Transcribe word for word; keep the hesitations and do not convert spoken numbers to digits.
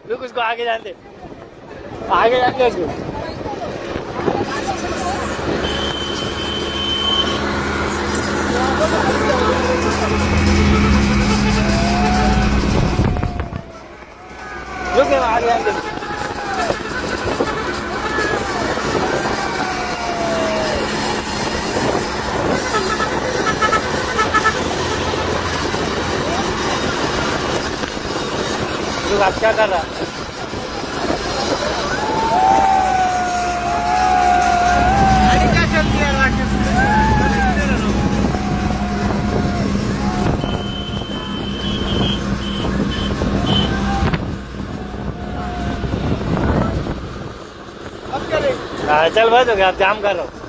Lurus kau, akhir jalan tu. Akhir jalan tu. Lurus kau, akhir jalan tu. Lurus kau, akhir jalan tu. हाँ, चल भाई, तो क्या जाम कर रहा हूँ।